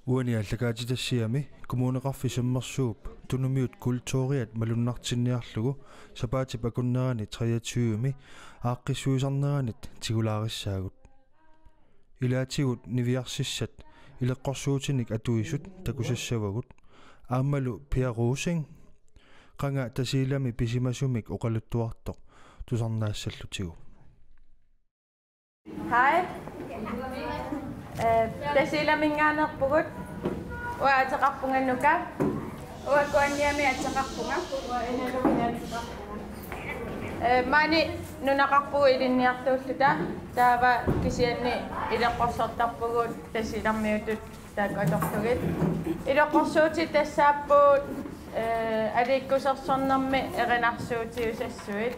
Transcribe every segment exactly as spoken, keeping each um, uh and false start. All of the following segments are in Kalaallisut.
Uani aallakaatitassiami Kommuneqarfik Sermersuup tunumiut kulturiat malunnartinniarlugu sapaatip akunnerani treogtyve-mi aaqqissuisarneranit tigulaarissaagut. Ilaatigut niviarsissat ileqqorsuutinik atuisut takusassavagut aammalu Pia Rosing qanga Tasiilami pisimasumik oqaluttuartoq tusarnaassallutigu. Hej. Øh, Tasiilaminngaanneerpugut. Uanga ateqarpunga Nuka. Uanga Kuanniami ateqarpunga. Øh, maani nunaqarpugut ilinniartuulluta. Taava kisianni ileqqorsortarpugut Tasiilarmiutut taakku atorlugit. Ileqqorsuutit tassaapput, øh, aliikkusersornermi erinarsuutiusassuit.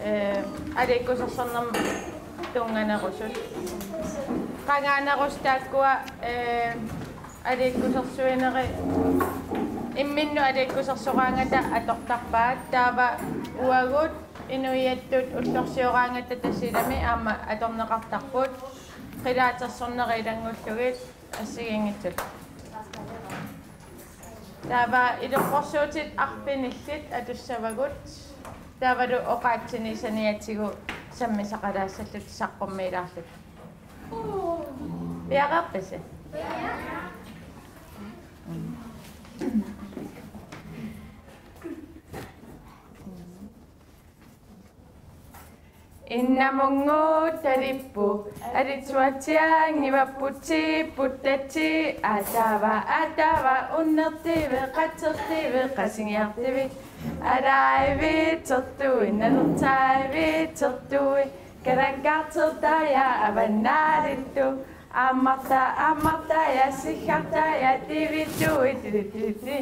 Øh, aliikkusersornermut tunnganerusut. Qangaanerusut taakkua, øh, aliikkusersuineri imminnut aliikkusersoraangata atortarpaat, taava uagut inuiattut ullorsioraangata Tasiilami aamma atorneqartarput, qilaatersornerit ilanngullugit assigiinngitsut. Taava ileqqorsuutit arfinillit atussavagut. Taavalu oqaatsinik saniatigut sammisaqalaassallutik saqqummiilaarlutik. Piareerpisi? Innamunnguutalippu, alitsuatsiaanngivapputsi, puttati, ataava, ataava, unnertivi, qatsertivi, qasingiartivi, alaivi, tertui, nalertaivi, tertui, kalakkaartertaja, avannaalittu, ammarta, ammartaja, sikkartaja, tivittui, tilittilitli.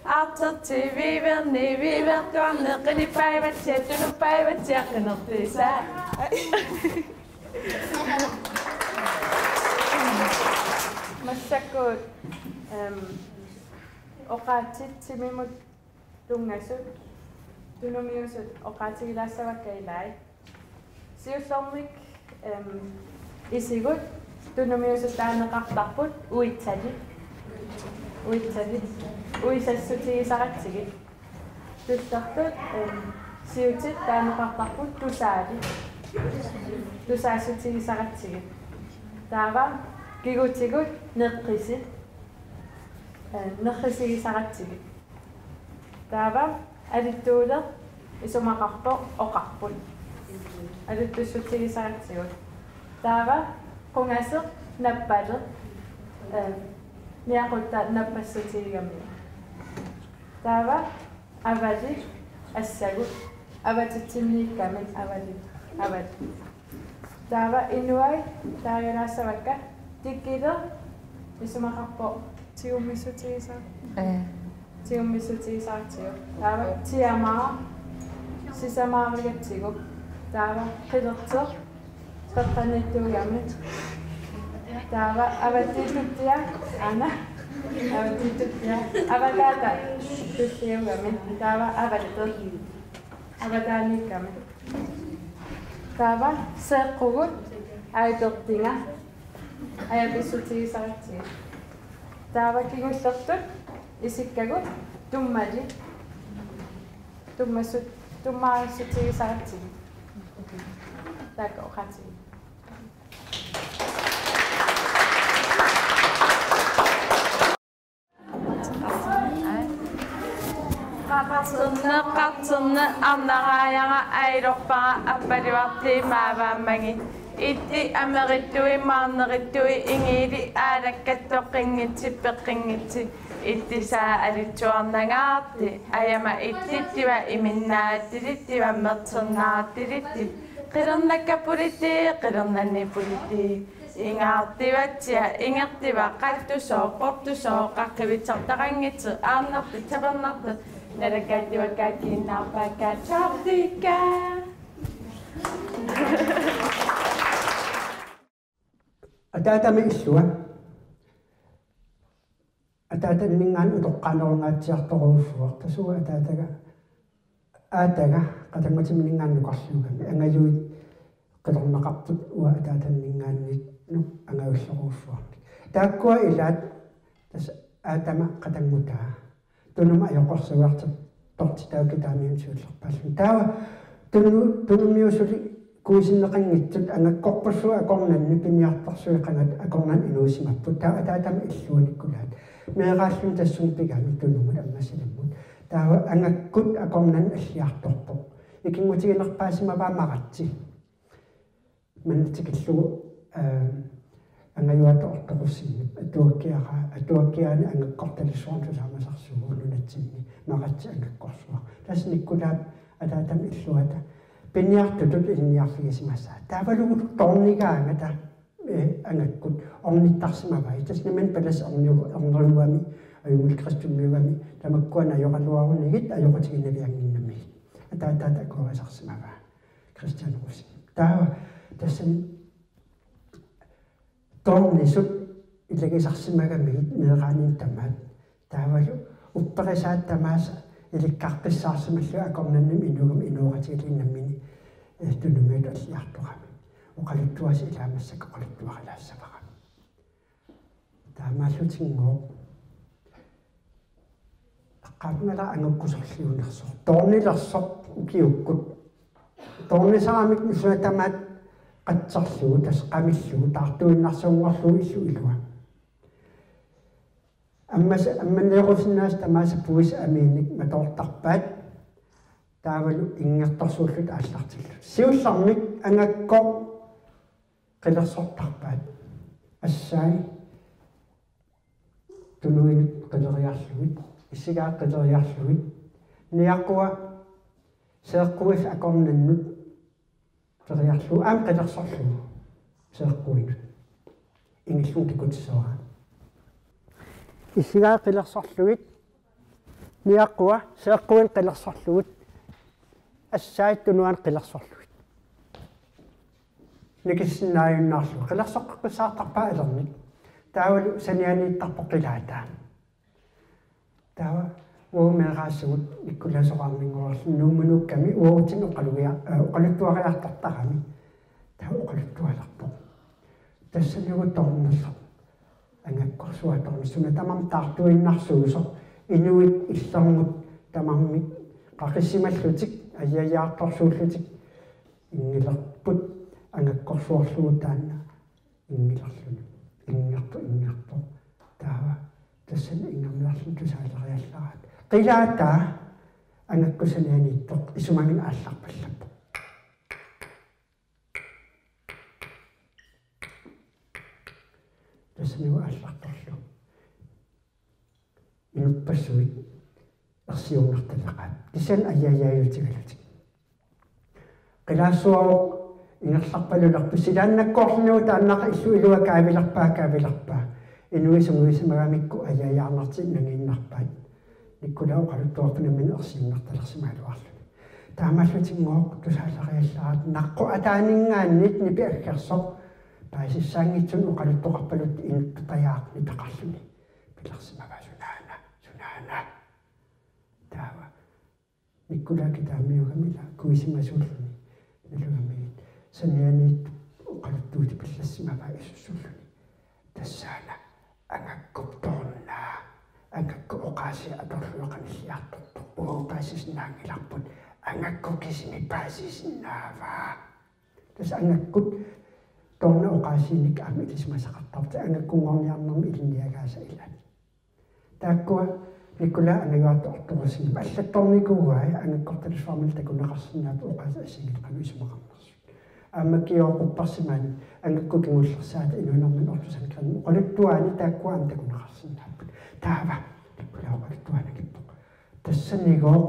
Arterti viiverni viivertuarni qinippaivatsia tunuppaivatsia qinertiisa. Massakkut, øhm, oqaatsit timimut tunngasut tunumiusut oqaatigilaassavakka ilai. Siullermik, øhm, isigut tunumiusut taaneqartarput uitsalit. Uitsalit. Uisassutigisaratsigit. Tullertut, øhm, siutit taaneqartarput tusaalit. Tusaassutigisaratsigit. Taava kigutigut neqqisit. Øhm, neqqisigisaratsigit. Taava alittuuleq isumaqarpoq oqarput. Alittussutsigisaratsigu. Taava qungaseq nappaleq, eh, niaqutta nappassutigigamiuk. Taava avali assagut avatitsinniikkamik avali, avali. Taava inuai taagalaassavakka tikileq isumaqarpoq tigummissutigisaq. Eh. Tigummissutigisaratsigu. Taava tiamaa sisamaarigatsigu. Taava qilertoq peqqanniittuugami. Taava avattiituttia aana. Avattiituttia. Avataata tulliugami. Taava avattoq. Avataaniikkami. Taava seeqqugut ajutortinga ajapissutigisaratsigu. Taava kingullertut isikkagut tummali. Tummassut, tummaarissutigisaratsigu. Taakku oqaatigiuk. Qaqarterneq, qaqarterneq, arnaraajara, ajorpara, appalivarti, maavaammagi. Itti, amerittui, maarnerittui, ingiili, aalakkattoq, qinngitsi, peqqinngitsi. Ittisaa, alitsuarnangaarti, ajama, ittittiva, iminnaattilittiva, merternaartilitti. Qilernakka pulitti, qilernanni pulitti. Ingaartivatsia, ingertiva, qattusooq, qortusooq, qaqqivitsartaqanngitsoq, aarnartoq, tapernartoq, nalakkaattivakkakkiinnaarpakka, tjortikka. Ataatami illua. Ataatanninngaanniit utoqqaanerungaatsiartorujussuaq. Tassa uanga ataataga, aataga qatanngutiminngaanniit nukarliugami. Angajuit qilerneqartut uanga ataatanninngaanniit nu-, angajullerujussuarnik. Taakkua ilaat Aatama qatanngutaa. Tunumut ajoqersuiartortitaat kitaamiunut siullerpaalluni. Taava tunu-, tunumiut suli kuisinneqanngitsut angakkorpassuit akornanni piniartorsuit qangat akornanni inuusimapput. Taava ataatama illuanikkulaat. Meeraalluni tassunga pigami tunumut ammasilimmut. Taava angakkut akornanni alliartorpoq. Ikinngutiginerpaasimavaa Maratsi. Manna tikillugu, eh, angajuata ortoqussinni atuakkiara-, atuakkiaani angakkortalissuarnut tusaamasarsuuvoq nunatsinni Maratsi angakkorsuaq. Tassa Nikkulaap ataatama illuata piniartutut ilinniarfigisimasaa. Taavalu tornigaangata, eh, angakkut ornittarsimavai. Tassa nammineq palassi orniu-, orniugami, ajunngilaq kristumiugami, tamakkuana ajoraluarunigit ajoqutiginaviannginnamigit. Ataataata akuerisarsimavaa. Christian Rosing. Taava tassani tornisut ilagisarsimagamigit meeraaninni tamaat. Taavalu upperisaat tamaasa ilikkaqqissaarsimallugit akornanni inuugami inooqatigiilluni nammineq, eh, tunumiutut alliartorami. Oqaluttuaasi ilaa massakkut oqaluttuarilaassavarami. Taamaallutinngooq. Eqqaamanngilaq angakkusorliunersoq. Tornilersoq ukiukkut. Tornisaramik nusua tamaat qatserlugu, tassa qamillugu, taartuinnarsuanngorlugu illup ilua. Ammas-, ammanneerusinnaasut tamaasa puisip amiinik matoortarpaat. Taavalu inngertorsuullutik aallartillutik. Siullermik angakkoq qilersortarpaat. Assai tunuinut qileriarlugit, issigaat qileriarlugit, niaqua seeqquis akornannut qileriarlugu, aamma qilersorlugu seeqquinut. Ingillugu takutissavara. Issigaat qilersorlugit, niaqua seeqquinut qilersorlugit, assai tunuani qilersorlugit. Nikissinnaajunnaarlugu. Qilersoqqissaartarpaat alernik. Taavalu sanianiittarpoq qilaataa. Taava uagut meeraassugut Nikkulaasoqarninngorlugu Nuummi nuukkami uagutsinnut oqalugia-, eh, oqaluttuariartortarami. Taava oqaluttualerpoq. Tassanilu tornersoq. Angakkorsuaq tornersoq. Suna tamarmi taartuinnarsuusoq. Inuit illernut tamarmik qaqissimallutik, ajajaartorsuullutik inngilerput angakkorsuarlugu taanna inngilerluni. Inngerpoq, inngerpoq. Taava tassani inngerniarluni tusaaleriallaraat. Qilaataa angakkup sanianiittoq isumaginnaq aallarpallappoq. Tassanilu aallartorlugu inuppassuit ersiunnartaleqaat. Kisianni ajajaajutigalutik. Qilaassuaq ingerlarpalulerpoq silaannakkoorlunilu taannaqa illup ilua kaavilerpaa, kaavilerpaa. Inuit sungiusimagamikku ajajaarnartik nangiinnarpaat. Nikkulaa oqaluttuarpoq nammineq ersiunnartalersimagaluarluni. Taamaallutinngooq tusaaleriallaraat naqqu ataaninngaanniit nipi aggersoq paasissaanngitsunik oqaluttoqarpaluttoq inuttajaaq nipeqarluni. Pilersimavaa sunaana, sunaana. Taava Nikkulaa kitaamiugami ila kuisimasuulluni nalugamigit sanianiit oqaluttuutipallassimavaa isussuulluni. Tassaana angakkup toornaa, angakkup oqaasii atorlugu qanilliartorpoq. Uagut paasisinnaanngilarput. Angakkup kisimi paasisinnaavaa. Tassa angakkut toornap oqaasiinik aamma ilisimasaqartarput. Angakkunngorniarnermi ilinniagaasa ilaat. Taakkua Nikkulaa angajuartoq ortorusinnaapput. Allattornikuuai angakkortalissuarmillu takuneqarsinnaapput oqaasii assigiinngitsut qanoq isumaqarnersut. Aamma kioqqupparsimaani angakkut kingullersaata inuunermini ortusani kingorna oqaluttuaani taakkua aamma takuneqarsinnaapput. Taava Nikkulaa oqaluttuaanngippoq. Tassanigooq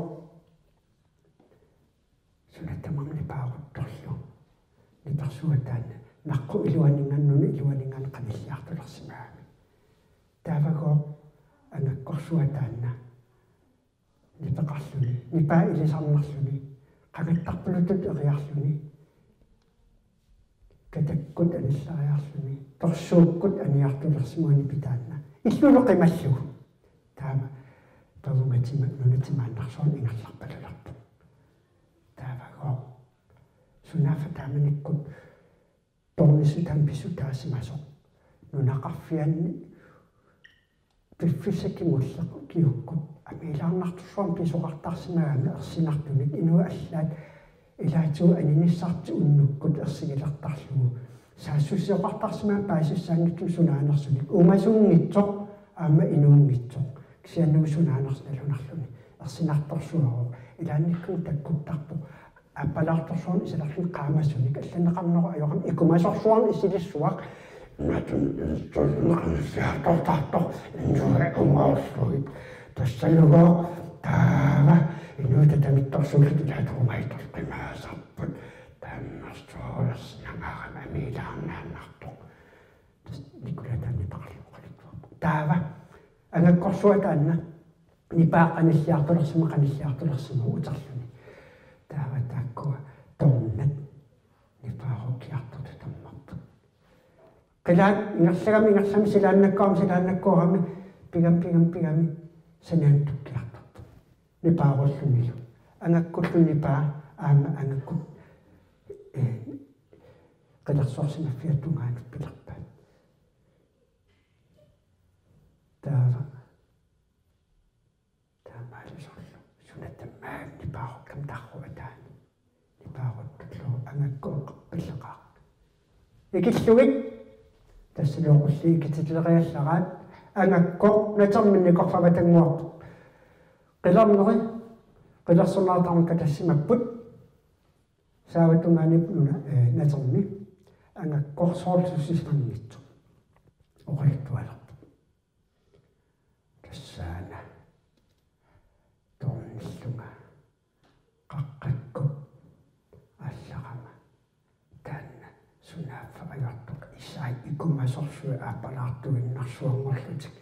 suna tamarmi nipaaruttorlugu. Nipersuaq taanna. Naqqu iluaninngaanniit nuna iluaninngaanniit qanilliartulersimagami. Taavagooq angakkorsuaq taanna. Nipeqarluni. Nipaa ilisarnerluni. Qangattarpaluttup eriarluni. Katakkut anillariarluni. Torsuukkut aniartulersimagami nipi taanna. Illulu qimallugu. Taama. Pavunga tima, nuna timaannarsuarni ingerlarpalulerpoq. Taavagooq. Sunaaffa taamanikkut toornissutaami pissutaasimasoq. Nunaqarfianni piffissaq kingulleq ukiukkut amiilaarnartorsuarmik pisoqartarsimagami ersinartunik inuit allaat ilaatigut aninissartik unnukkut ersigilertarlugu. Saassussisoqartarsimagami paasisassaanngitsumik sunaanersunik uumasunngitsoq aamma inuunngitsoq. Kisianni sunaanersoq nalunarluni ersinartorsuarooq ilaannikkut takkuttarpoq. Aappalaartorsuarnik isilerluni qaamasunik allanneqarnerup ajoramik ikumasorsuarnik isilissuaq. Imatut ilissuarneqarnissiartortartoq inuit ungaarlugit. Tassalugu taava inuit tamatorsuullutik ilaat umaittoq qimaasarput. Taammersuarsi nangaarami amiilaarnaannartoq. Tassa Nikolai taanna taqalluqaluttuarpoq. Taava angakkorsuaq taanna nipaa qanilliartulersimavoq, qanilliartulersimavoq uterluni. Taava taakkua tornat nipaarukiartortut tammarput. Qilaat ingerlagami ingerlagami silaannakkoorami silaannakkoorami pigami pigami pigami saniantukkiartorput. Nipaarullunilu. Angakkullu nipaa aamma angakkut, eh, qilersorsimaffiata tungaanut pilerpaat. Taava. Taamaalisorlu. Suna tamaat nipaarukkami tarruataani. Nipaaruttullu angakkoq pilleqaaq. Ikillugit. Tassalu qulliit ikitileriallaraat. Angakkoq naterminni korfavatannguarpoq. Qilerneri. Qilersornaartarnermi katassimapput. Saavatungaaniippoq una, eh, natermi. Angakkoq soorlu susimanngitsoq. Oqaluttualerpoq. Tassaana. Tornillunga. Qaqqakkut. Aallarama. Taanna. Sunaaffa ajortoq isai ikumasorsuit aappalaartuinnarsuanngorlutik.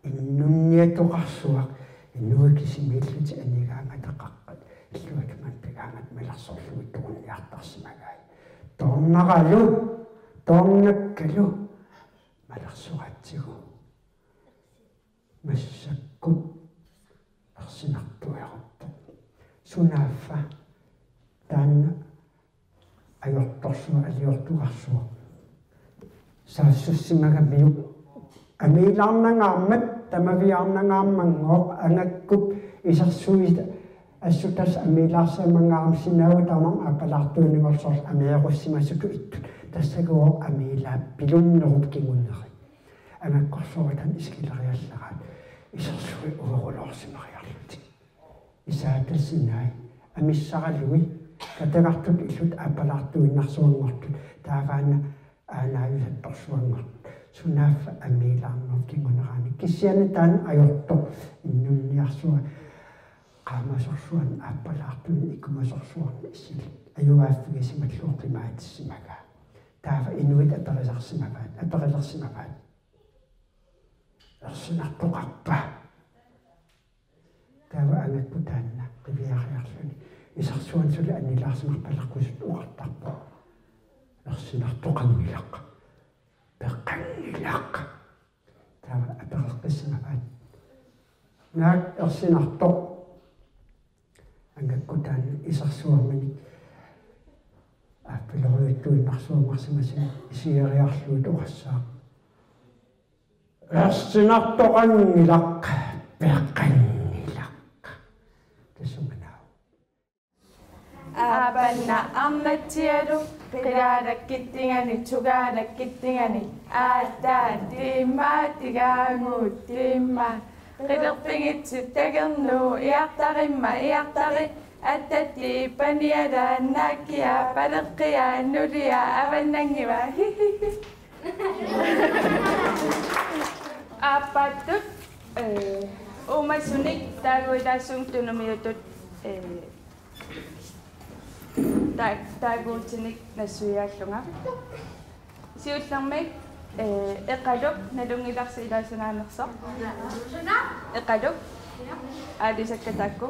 Innunniatoqarsuaq. Inuit kisimiillutik anigaangata qaqqat. Illuatungaani pigaangata malersorlugit torunniartarsimagai. Tornaralu. Tornakkalu. Malersoratsigu. Massakkut ersinartueruppoq. Sunaaffa taanna ajortorsuaq aliortugarsuaq. Saassussimagamiuk amiilaarnangaarmat tamaviaarnangaarmanngooq angakkup isersuit assut tassa amiilaarsimangaarmat sinaagut tamarmik aappalaartuinngorlugit amiarussimasutut ittut. Tassagooq amiilaat pilunnerup kinguneri. Angakkorsuartaani isikileriallaraat isersuit ueruloorsimariarlutik. Isaata sinai amissaralui katagartut illut aappalaartuinnarsuanngortut taavaana aanaajusattorsuanngortut sunaaffa amiilaarnerup kingunerani kisianni taanna ajortoq innunniarsuaq qaamasorsuarnik aappalaartunik ikumasorsuarnik isilik ajugaaffigisimalluni qimaatissimagaa. Taava inuit aperisarsimavaat, aperilersimavaat. Ersinartoqarpa? Taava angakku taanna qiviariarluni. Isersuan suli annilaarsimarpalaqqusittut oqartarpoq. Ersinartoqanngilaq. Peqqanngilaq. Taava apereqqissimavaat. Naak ersinartoq. Angakku taanna isersuarminik aappaloriuttuinnarsuanngorsimasumik isigeriarlugit oqassaaq. Ersinartoqanngilaq, peqqanngilaq. Tassunga naau. Aapanna arnatsialu, qilaalakkitingani, tugaalakkitingani, aatsaat tiimma, tigaagut tiimma. Qilerpigitsi tagernu, iartarimma, iartari, attatti panialaannakkia, paleqqia, nulia, avannanngiva, hihihi. Aappaattut, eh, uumasunik taaguilaassuunga tunumiutut, eh, Ta-, taaguutinik nassuiaallunga. Siullermik, eh, Eqaluk nalunngilarsi ilaasunaanersoq. Eqaluk. Aalisakka taakku.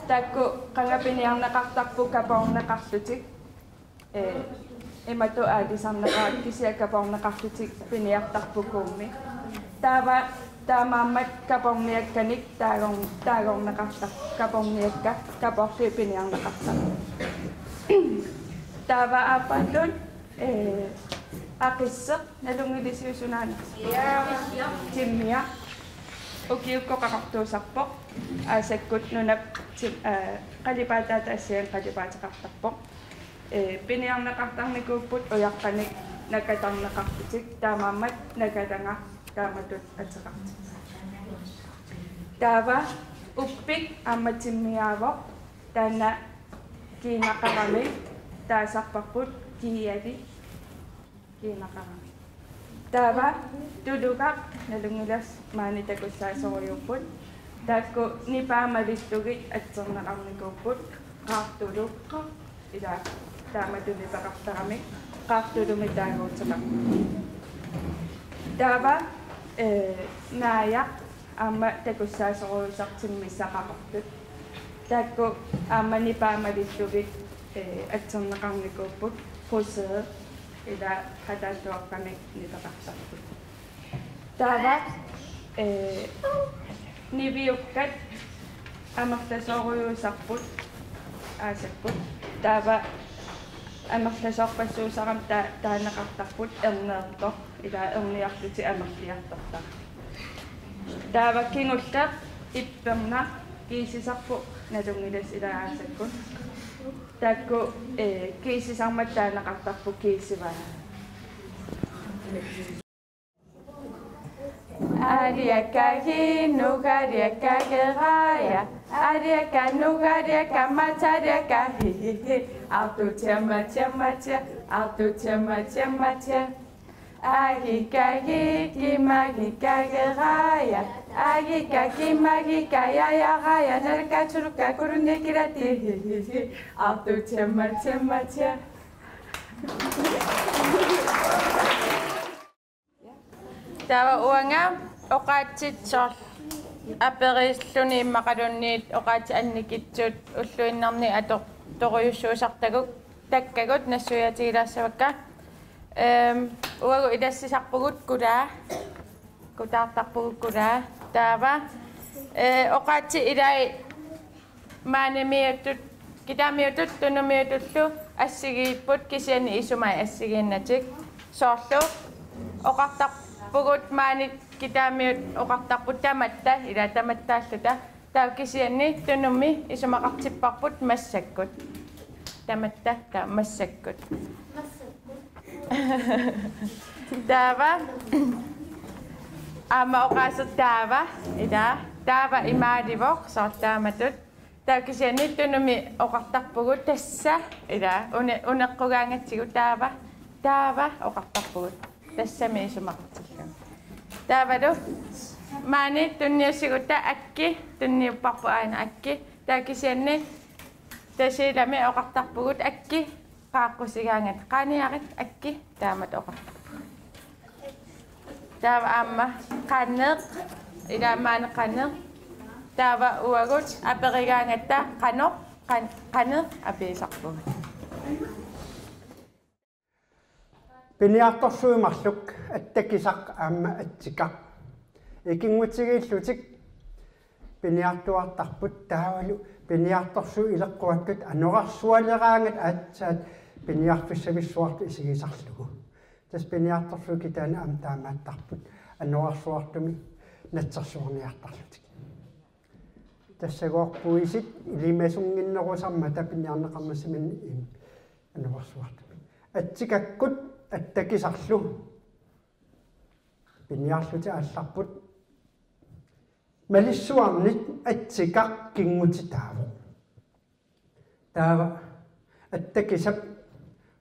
Taakku qanga piniarneqartarput kapoorneqarlutik. Eh, imatut aalisarneqaat kisianni kapoorneqarlutik piniartarput kuummi. Taava taamaammat kapoorniakkanik taagor-, taagorneqartar-, kapoorniakka, kapoorlugit piniarneqartarput. Taava aappaallu, eh, Aqisseq, nalunngilisiuk sunaanersoq? Timmia. Ukiukkut qaqortuusarpoq, aasakkut nunap ti-, aa, qalipaataata assigiinngitsut qalipaateqartarpoq. Ee, piniarneqartarnikuupput ujaqqanik nakatarneqarlutik, taamaammat nakatanga taamatut ateqartarpoq. Taava uppik aamma timmiaavoq, taanna kiinaqarami taasarparput kiiali kiinaqarami. Taava tulugaq nalunngilarsi maani takussaasorujuupput. Taakku nipaat malillugit atserneqarnikuupput, qaartuluk, ila taamatut nipeqartaramik qaartulumik taaguuteqarput. Taava, ee, naajaq aamma takussaasorujuusarput timmissat qaqortut. Taakku aamma nipaat malillugit, ee, atserneqarnikuupput, rosé, ila qataalluaqqamik nipeqartarput. Taava, ee, niviukkat amerlasoorujussuusarput aasakkut. Taava amerlasoorpassuusarami ta-, taaneqartarput erneertoq, ila erniarlutik amerliartortarput. Taava kingulleq ippernaq kiisisarput nalunngilarsi ila aasakkut. Taakku, ee, kiisisarmata taaneqartarput kiisivaat. Ariakagi, nugariakageraja. Ariaka, nugariaka, matariaka, hi, hi, hi. Artu tiama, tiama, tia. Artu tiama, tiama, tia. Agikagi, kimagikageraja. Agika, kimagika, jajaraja. Narka, turuka, kurunikirati, hi, hi, hi. Artu tiama, tiama, tia. Taava uanga oqaatsit soorlu aperilluni immaqaluunniit oqaatsit annikitsut ulluinnarni atortorujussuusartagut takkagut nassuiaatigilaassavakka. Ehm, uagut ilassisarpugut kulaa. Kutaartarpugut kulaa. Taava, ee, oqaatsit ilai maanimiutut, kitaamiutut tunumiutullu assigiipput, kisianni isumai assigiinnatik. Soorlu oqartarpugut maani kitaamiut oqartarput tamatta, ila tamattaalluta. Taava kisianni tunumi isumaqartipparput massakkut. Tamatta, taava massakkut. Taava aamma oqaaseq taava, ila, taava imaalivoq, soorlu taamatut. Taava kisianni tunumi oqartarpugut tassa, ila, une-, uneqqugaangatsigu taava, taava oqartarpugut. Tassami isumaqartilluni. Taavalu maani tunniussigutta akki, tunniupparput aana akki. Taava kisianni Tasiilami oqartarpugut akki, qaaqqusigaangat, qaaniarit akki, taamatut oqartarpugut. Taava aamma qaneq, ila maani qaneq. Taava uagut aperigaangatta qanoq, qan-, qaneq apiisarpugut. Piniartorsuit marluk attakisaq aamma atsikaq. Ikinngutigiillutik piniartuartarput, taavalu piniartorsuit ileqquattut anorersualeraangat aatsaat piniarfissavissuartut isigisarlugu. Tassa piniartorsuit kitaani aamma taamaattarput anorersuartumi natsersuarniartarlutik. Tassagooq puisit ilimasunnginnerusarmata piniarneqarnissaminnut anorersuartumi. Atsikakkut attakisarlu piniarlutik aallarput. Malissuarnit atsikaq kinngutitaavoq. Taava attakisap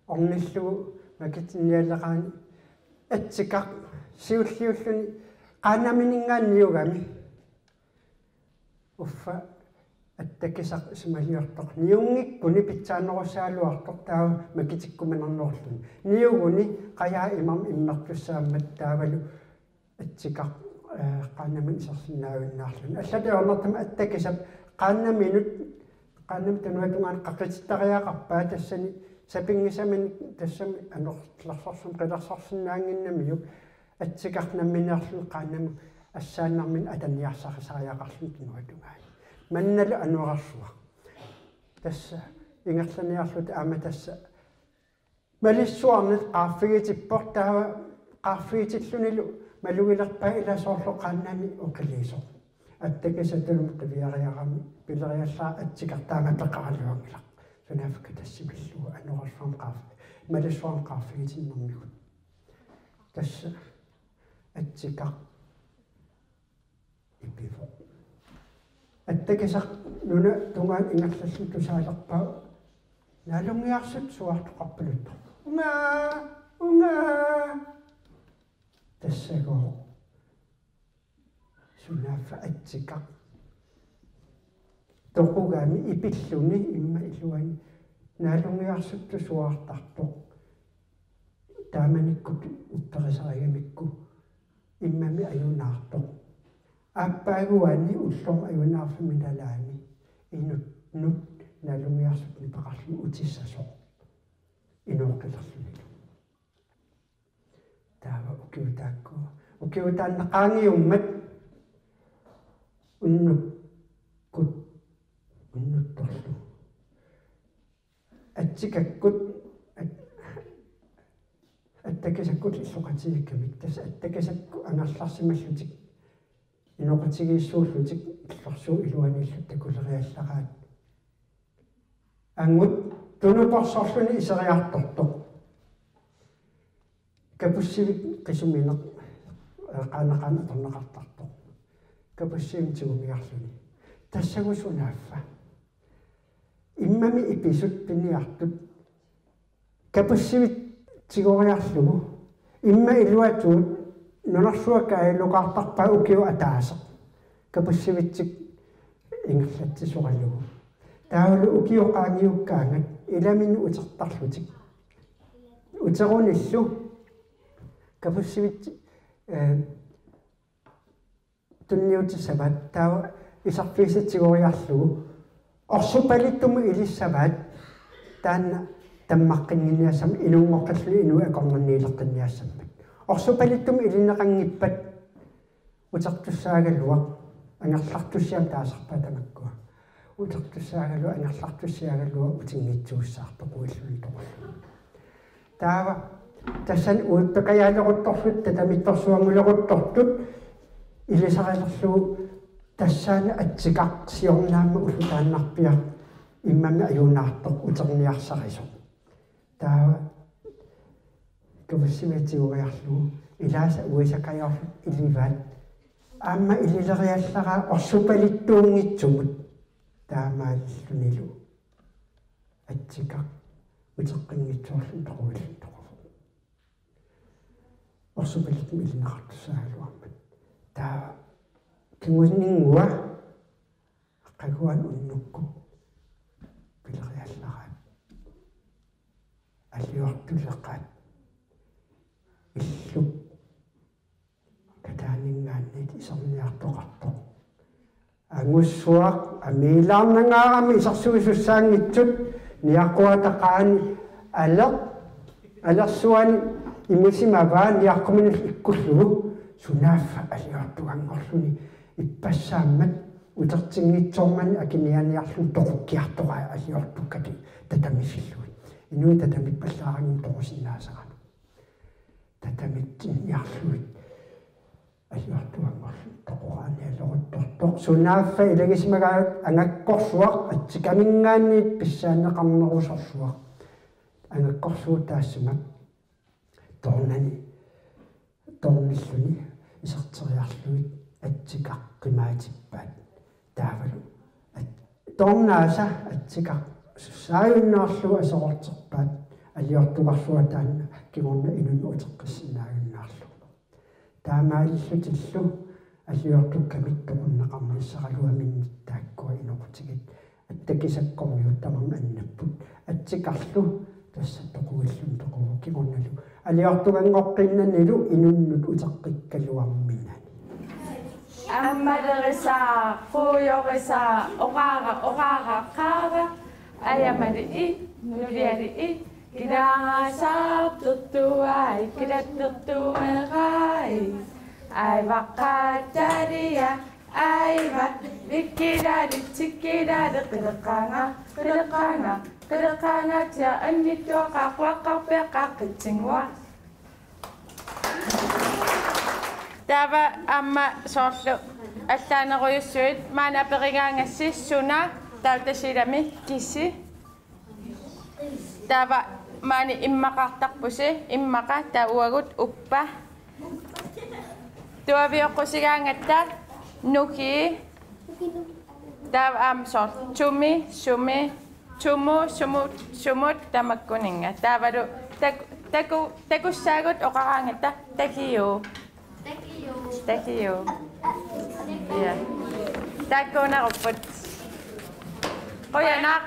ornillugu makitinnialeraani atsikaq siulliulluni qaannamininngaanniit niugami. Uffa attakisaq isumaliortoq niunngikkuni pitsaanerussagaluartoq, taava makitikkuminarnerullugu. Niuguni qajaa imarmik immertussaammat taavalu atsikaq, ee, qaannamut isersinnaajunnaarluni. Allatut ajornartumik attakisap qaannaminut, qaannamut tunuatungaanut qaqitittariaqarpaa, tassani sapinngisaminik tassami anorlersorsunik qilersorsinnaannginnamiuk atsikaq nammineerluni qaannamut assaannarminik ataniarsarisariaqarluni tunuatungaani. Mannalu anorersuaq. Tassa ingerlaniarluta aamma tassa malissuarnit qaarfigitippoq, taava qaarfigitillunilu malugilerpaa ila soorlu qaannami uqiliisoq. Attakisatulumi qiviariarami pileriallara Atsikaq taama peqaraluanngilaq. Sunaaffa katassimalluni anorersuarmi qaaf-, malussuarmi qaaffigitinnermigut. Tassa Atsikaq ipivoq. Attakisaq nunap tungaanut ingerlallugu tusaalerpaa naalungiarsuttusuartoqarpaluttoq. Ungaa! Ungaa! Tassagooq. Sunaaffa Atsikaq toqugami ipilluni immaqa iluani naalungiarsuttusuartartoq. Taamanikkut upperisarigamikku immami ajunaartoq. Aappaaguani ullormi ajunaarfimmi nalaani inunnut naalungiarsutut nipeqarluni utissasoq. Inoqqilerlunilu. Taava ukiut taakku. Ukiut taanna qaangiummat unnukkut, unnuttorlu. Atsikakkut, at-, Attakisakkut illoqatigiikkamik. Tassa Attakisakkut angerlarsimallutik, inoqatigiissuullutik illorsuup iluaniillutik takuleriallaraat. Angut tunuporsorluni iseriartortoq. Kapussivik qisumineq, ee, qaannaqaaq atorneqartartoq. Kapussivimmi tigumiarluni. Tassagooq sunaaffa. Immami ipisut piniartut. Kapussivik tigoriarlugu. Immaqa iluatut nunarsuaq kaajalukaartarpaa ukioq ataaseq. Kapussivitsik ingerlatsisoralugu. Taavalu ukiut qaangiukkaangat ilaminut utertarlutik. Uterunillu kapussivitsik, ee, tunniutissavaat taava iserfigisatsigooriarlugu. Orsupalittumut ilissavaat taanna tammaqqinnginniassammat inunngoqqilluni inuit akornanniileqqinniassammat. Orsupalittumut ilinneqanngippat utertussaagaluaq angerlartussiamik taasarpaat tamakkua. Utertussaagaluaq angerlartussiaagaluaq utinngitsuussaaq toquilluni toqulluni. Taava tassani uippakajaalequttortut, tatamittorsuanngulequttortut ilisarilerlugu tassaana Atsikaq siornaammat ulloq taannarpiaq immami ajunaartoq uterniarsarisoq. Taava kapussivik tigoriarlugu ilaasa uisakajaarlutik ilivaat. Aamma ilileriallaraat orsupalittuunngitsumut taamaalillunilu. Atsikaq uteqqinngitsoorluni toquilluni toquvoq. Orsupalittumut ilinneqartussaagaluarmat. Taava kingusinninnguaq aqaguani unnukkut pileriallaraat. Aliortuleqaat. Illup kataaninngaanniit iserniartoqartoq. Angussuaq amiilaarnangaarami isersuisussaanngitsut niaquata qaani aleq-, alersuani imisimavaa niaqquminullu ikkullugu sunaaffa aliortuganngorluni ippassaammat utertinngitsoormani akiniaaniarluni toqukkiartoraa aliortukkat tatamisillugit. Inuit tatamippallaaraangamik toqusinnaasarami. Tatamitsinniarlugit aliortuanngorluni toqoraanialeruttortoq. Sunaaffa ilagisimagaat angakkorsuaq Atsikaminngaanniit pissaanneqarnerusorsuaq. Angakkorsuup taassuma toornani, toornilluni iserteriarlugit Atsikaq qimaatippaat. Taavalu at-, toornaasa Atsikaq sussaajunnaarlugu aserorterpaat aliortugarsuaq taanna kingorna inunnut uteqqissinnaajunnaarlugu. Taamaalillutillu aliortukkamik toqunneqarnissaraluaminnik taakkua inoqutigiit Attakisakkormiut tamarmik annapput. Atsikaqlu tassa toquilluni toquvoq kingornalu aliortuganngoqqinnanilu inunnut uteqqikkaluarminani. Ammalerisaaq, quujorisaaq, oqaara, oqaara, qaara, ajamali i, nuliali i, kilaarasaaq, turtuai, kilatturtuerai, aivaqqaatalia, aiva, vikkilaali, tikkilaali, qileqqaanga, qileqqaanga, qileqqaanga, tia, annittuaqaaq, quaqqarpiaqqaaq, qitsinguaq. Taava aamma soorlu Allaanerujussuit, maani aperigaangassi suna, taava Tasiilami kisi. Taava maani immaqartarpusi, immaqa, taava uagut uppa. Tuavioqqusigaangatta nuki. Taava aamma soorlu tumi, sumi, tumu, sumu, sumut tamakkuninnga. Taavalu tak-, taku-, takussaagut oqaraangatta takiu. Takiu. Ja. Takuunerupput. Qujanaq.